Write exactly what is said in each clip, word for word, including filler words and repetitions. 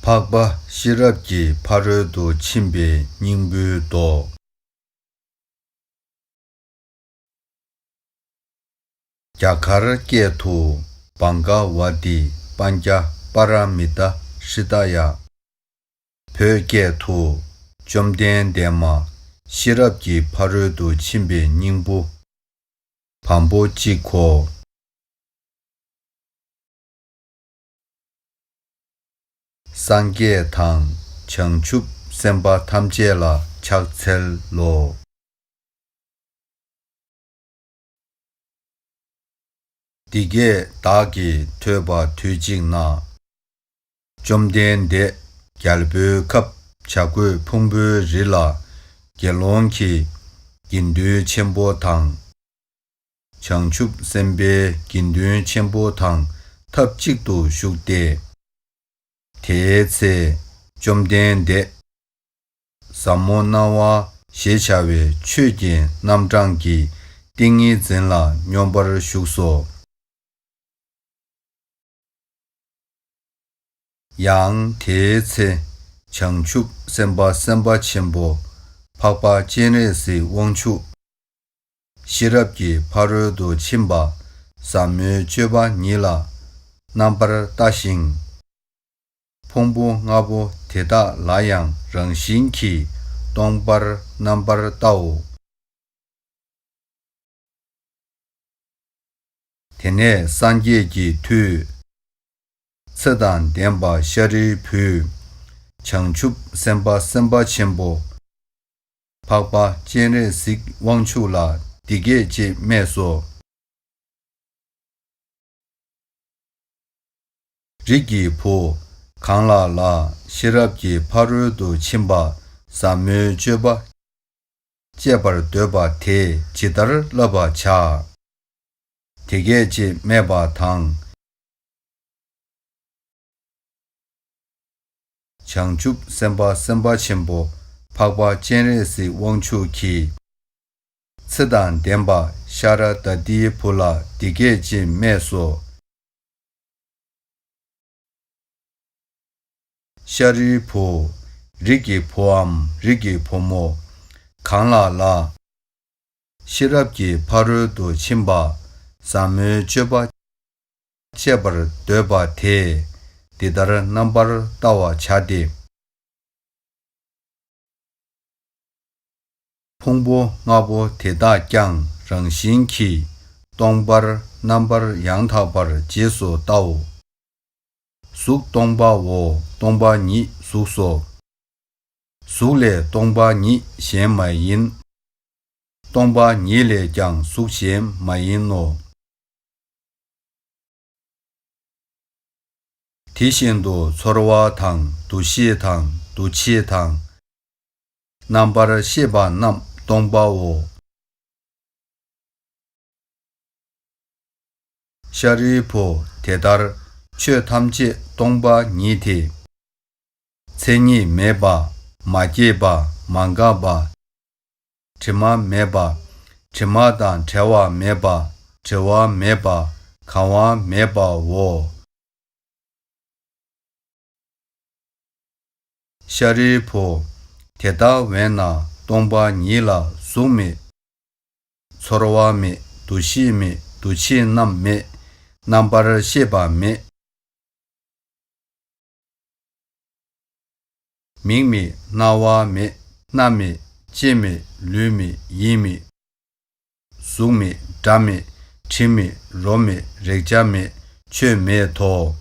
འཕགས་པ་ཤེས་རབ་ཀྱི་ཕ་རོལ་ཏུ་ཕྱིན་པའི་སྙིང་པོའི་མདོ། རྒྱ་གར་སྐད་དུ། བྷ་ག་ཝ་ཏི་པཉྩ་པཱ་ར་མི་ཏཱ་ཧྲི་ད་ཡ། བོད་སྐད་དུ། བཅོམ་ལྡན་འདས་མ་ཤེས་རབ་ཀྱི་ཕ་རོལ་ཏུ་ཕྱིན་པའི་སྙིང་པོ། བམ་པོ་གཅིག་གོ། སངས་རྒྱས་དང་བྱང་ཆུབ་སེམས་དཔའ་ཐམས་ཅད་ལ་ཕྱག་འཚལ་ལོ། འདི་སྐད་བདག་གིས་ཐོས་པ་དུས་གཅིག་ན། བཅོམ་ལྡན་འདས་རྒྱལ་པོའི་ཁབ་བྱ་རྒོད་ཕུང་པོའི་རི་ལ་དགེ་སློང་གི་དགེ་འདུན་ཆེན་པོ་དང་། བྱང་ཆུབ་སེམས་དཔའི་དགེ་འདུན་ཆེན་པོ་དང་ཐབས་གཅིག་ཏུ་བཞུགས་ཏེ། དེའི་ཚེ་བཅོམ་ལྡན་འདས་ཟབ་མོ་སྣང་བ་ཞེས་བྱ་བའི་ཆོས་ཀྱི་རྣམ་གྲངས་ཀྱི་ཏིང་ངེ་འཛིན་ལ་སྙོམས་པར་ཞུགས་སོ། ཡང་དེའི་ཚེ་བྱང་ཆུབ་སེམས་དཔའ་སེམས་དཔའ་ཆེན་པོ་འཕགས་པ་སྤྱན་རས་གཟིགས་དབང་ཕྱུག་ཤེས་རབ་ཀྱི་ཕ་རོལ་ཏུ་ཕྱིན་པ་ཟབ་མོའི་སྤྱོད་པ་ཉིད་ལ་རྣམ་པར་ལྟ་ཞིང་། ཕུང་པོ་ལྔ་པོ་དེ་དག་ལ་ཡང་རང་བཞིན་གྱིས་སྟོང་པར་རྣམ་པར་བལྟའོ། དེ་ནས་སངས་རྒྱས་ཀྱི་མཐུས། ཚེ་དང་ལྡན་པ་ཤཱ་རིའི་བུས། བྱང་ཆུབ་སེམས་དཔའ་སེམས་དཔའ་ཆེན་པོ། འཕགས་པ་སྤྱན་རས་གཟིགས་དབང་ཕྱུག་ལ་འདི་སྐད་ཅེས་སྨྲས་སོ། རིགས་ཀྱི་བུ། གང་ལ་ལ་ཤེས་རབ་ཀྱི་ཕ་རོལ་ཏུ་ཕྱིན་པ་ཟབ་མོའི་སྤྱོད་པ་སྤྱད་པར་འདོད་པ་དེས་ཇི་ལྟར་བསླབ་པར་བྱ། དེ་སྐད་ཅེས་སྨྲས་པ་དང་། བྱང་ཆུབ་སེམས་དཔའ་སེམས་དཔའ་ཆེན་པོ་འཕགས་པ་སྤྱན་རས་གཟིགས་དབང་ཕྱུག་གིས། ཚེ་དང་ལྡན་པ་ཤ་ར་དྭ་ཏིའི་བུ་ལ་འདི་སྐད་ཅེས་སྨྲས་སོ། ཤཱ་རིའི་བུ། རིགས་ཀྱི་བུའམ་རིགས་ཀྱི་བུ་མོ། གང་ལ་ལ། ཤེས་རབ་ཀྱི་ཕ་རོལ་ཏུ་ཕྱིན་པ་ཟབ་མོའི་སྤྱོད་པ་སྤྱད་པར་འདོད་པ་དེས་འདི་ལྟར་རྣམ་པར་བལྟ་བར་བྱ་སྟེ། ཕུང་པོ་ལྔ་པོ་དེ་དག་ཀྱང་རང་བཞིན་གྱིས་སྟོང་པར་རྣམ་པར་ཡང་དག་པར་རྗེས་སུ་བལྟའོ། གཟུགས་སྟོང་པའོ། སྟོང་པ་ཉིད་གཟུགས་སོ། གཟུགས་ལས་སྟོང་པ་ཉིད་གཞན་མ་ཡིན། སྟོང་པ་ཉིད་ལས་ཀྱང་གཟུགས་གཞན་མ་ཡིན་ནོ། དེ་བཞིན་དུ་ཚོར་བ་དང་། འདུ་ཤེས་དང་། འདུ་བྱེད་དང་། རྣམ་པར་ཤེས་པ་རྣམས་སྟོང་པའོ། ཤཱ་རིའི་བུ། དེ་ལྟར་ཆོས་ཐམས་ཅད་སྟོང་པ་ཉིད་དེ། མཚན་ཉིད་མེད་པ། མ་སྐྱེས་པ། མ་འགགས་པ། དྲི་མ་མེད་པ། དྲི་མ་དང་བྲལ་བ་མེད་པ། བྲི་བ་མེད་པ། གང་བ་མེད་པའོ། ཤཱ་རིའི་བུ། དེ་ལྟ་བས་ན་སྟོང་པ་ཉིད་ལ་གཟུགས་མེད། ཚོར་བ་མེད། འདུ་ཤེས་མེད། འདུ་བྱེད་རྣམས་མེད། རྣམ་པར་ཤེས་པ་མེད། མིག་མེད། རྣ་བ་མེད། སྣ་མེད། ལྕེ་མེད། ལུས་མེད། ཡིད་མེད། གཟུགས་མེད། སྒྲ་མེད། དྲི་མེད། རོ་མེད། རེག་བྱ་མེད། ཆོས་མེད་དོ།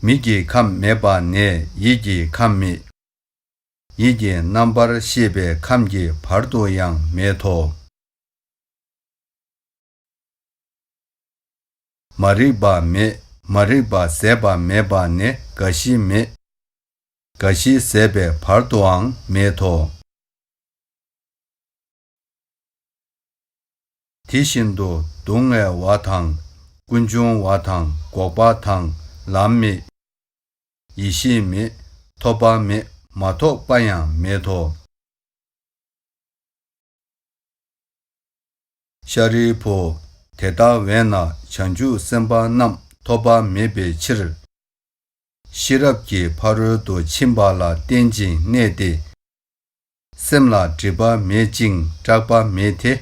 མིག་གི་ཁམས་མེད་པ་ནས་ཡིད་ཀྱི་ཁམས་མེད། ཡིད་ཀྱི་རྣམ་པར་ཤེས་པའི་ཁམས་ཀྱི་བར་དུ་ཡང་མེད་དོ། མ་རིག་པ་མེད། མ་རིག་པ་ཟད་པ་མེད་པ་ནས་རྒ་ཤི་མེད། རྒ་ཤི་ཟད་པའི་བར་དུའང་མེད་དོ། དེ་བཞིན་དུ་སྡུག་བསྔལ་བ་དང་། ཀུན་འབྱུང་བ་དང་། འགོག་པ་དང་། ལམ་མེད། ཡེ་ཤེས་མེད། ཐོབ་པ་མེད། མ་ཐོབ་པ་ཡང་མེད་དོ། ཤཱ་རིའི་བུ། དེ་ལྟ་བས་ན་བྱང་ཆུབ་སེམས་དཔའ་རྣམས་ ཐོབ་པ་མེད་པའི་ཕྱིར། ཤེས་རབ་ཀྱི་ཕ་རོལ་ཏུ་ཕྱིན་པ་ལ་བརྟེན་ཅིང་གནས་ཏེ། སེམས་ལ་སྒྲིབ་པ་མེད་ཅིང་སྐྲག་པ་མེད་དེ།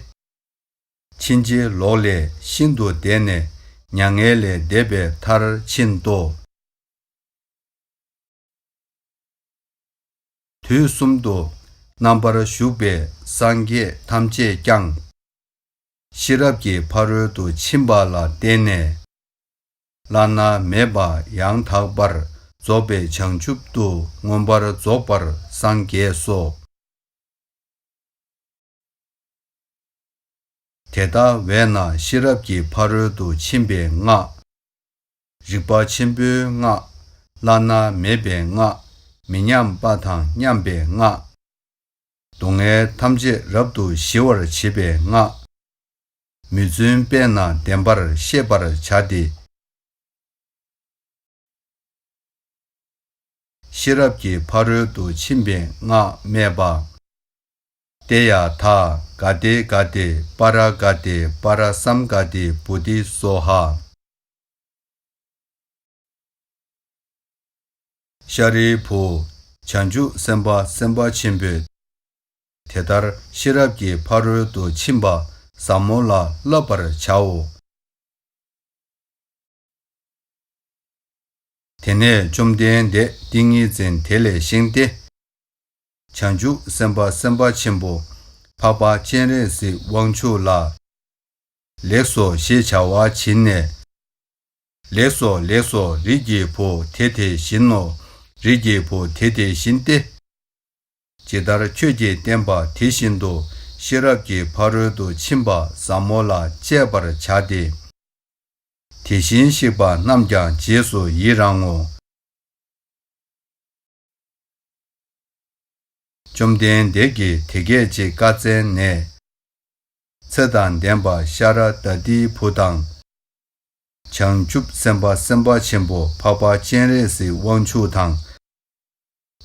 ཕྱིན་ཅི་ལོག་ལས་ཤིན་ཏུ་འདས་ནས་མྱ་ངན་ལས་འདས་པའི་མཐར་ཕྱིན་ཏོ། དུས་གསུམ་དུ་རྣམ་པར་བཞུགས་པའི་སངས་རྒྱས་ཐམས་ཅད་ཀྱང་། ཤེས་རབ་ཀྱི་ཕ་རོལ་ཏུ་ཕྱིན་པ་ལ་བརྟེན་ནས། བླ་ན་མེད་པ་ཡང་དག་པར་རྫོགས་པའི་བྱང་ཆུབ་ཏུ་མངོན་པར་རྫོགས་པར་སངས་རྒྱས་སོ། དེ་ལྟ་བས་ན་ཤེས་རབ་ཀྱི་ཕ་རོལ་ཏུ་ཕྱིན་པའི་སྔགས། རིག་པ་ཆེན་པོའི་སྔགས། བླ་ན་མེད་པའི་སྔགས། མི་མཉམ་པ་དང་མཉམ་པའི་སྔགས། སྡུག་བསྔལ་ཐམས་ཅད་རབ་ཏུ་ཞི་བར་བྱེད་པའི་སྔགས། མི་བརྫུན་པས་ན་བདེན་པར་ཤེས་པར་བྱ་སྟེ། ཤེས་རབ་ཀྱི་ཕ་རོལ་ཏུ་ཕྱིན་པའི་སྔགས་སྨྲས་པ། ཏདྱ་ཐཱ། ག་ཏེ་ག་ཏེ་པཱ་ར་ག་ཏེ་པཱ་ར་སཾ་ག་ཏེ་བོ་དྷི་སྭཱ་ཧཱ། ཤཱ་རིའི་བུ། བྱང་ཆུབ་སེམས་དཔའ་སེམས་དཔའ་ཆེན་པོས། དེ་ལྟར་ཤེས་རབ་ཀྱི་ཕ་རོལ་ཏུ་ཕྱིན་པ་ཟབ་མོ་ལ་བསླབ་པར་བྱའོ། དེ་ནས་བཅོམ་ལྡན་འདས་ཏིང་ངེ་འཛིན་དེ་ལས་བཞེངས་ཏེ། བྱང་ཆུབ་སེམས་དཔའ་སེམས་དཔའ་ཆེན་པོ་འཕགས་པ་སྤྱན་རས་གཟིགས་དབང་ཕྱུག་ལ། ལེགས་སོ་ཞེས་བྱ་བ་བྱིན་ནས། ལེགས་སོ་ལེགས་སོ། རིགས་ཀྱི་བུ་དེ་དེ་བཞིན་ནོ། རིགས་ཀྱི་བུ་དེ་དེ་བཞིན་ཏེ། ཇི་ལྟར་ཁྱོད་ཀྱིས་བསྟན་པ་དེ་བཞིན་དུ་ཤེས་རབ་ཀྱི་ཕ་རོལ་ཏུ་ཕྱིན་པ་ཟབ་མོ་ལ་སྤྱད་པར་བྱ་སྟེ། དེ་བཞིན་གཤེགས་པ་རྣམས་ཀྱང་རྗེས་སུ་ཡི་རང་ངོ་། བཅོམ་ལྡན་འདས་ཀྱིས་དེ་སྐད་ཅེས་བཀའ་སྩལ་ནས། ཚེ་དང་ལྡན་པ་ཤ་ར་དྭ་ཏིའི་བུ་དང་། བྱང་ཆུབ་སེམས་དཔའ་སེམས་དཔའ་ཆེན་པོ་འཕགས་པ་སྤྱན་རས་གཟིགས་དབང་ཕྱུག་དང་།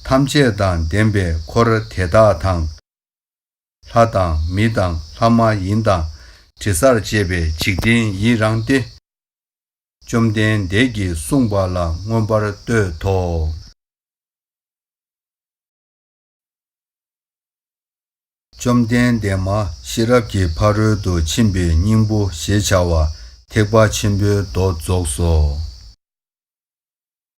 ཐམས་ཅད་དང་ལྡན་པའི་འཁོར་དེ་དག་དང་། ལྷ་དང་མི་དང་ལྷ་མ་ཡིན་དང་དྲི་ཟར་བཅས་པའི་འཇིག་རྟེན་ཡི་རངས་ཏེ། བཅོམ་ལྡན་འདས་ཀྱིས་གསུངས་པ་ལ་མངོན་པར་བསྟོད་དོ། བཅོམ་ལྡན་འདས་མ་ཤེས་རབ་ཀྱི་ཕ་རོལ་ཏུ་ཕྱིན་པའི་སྙིང་པོ་ཞེས་བྱ་བ་ཐེག་པ་ཆེན་པོའི་མདོ་རྫོགས་སོ།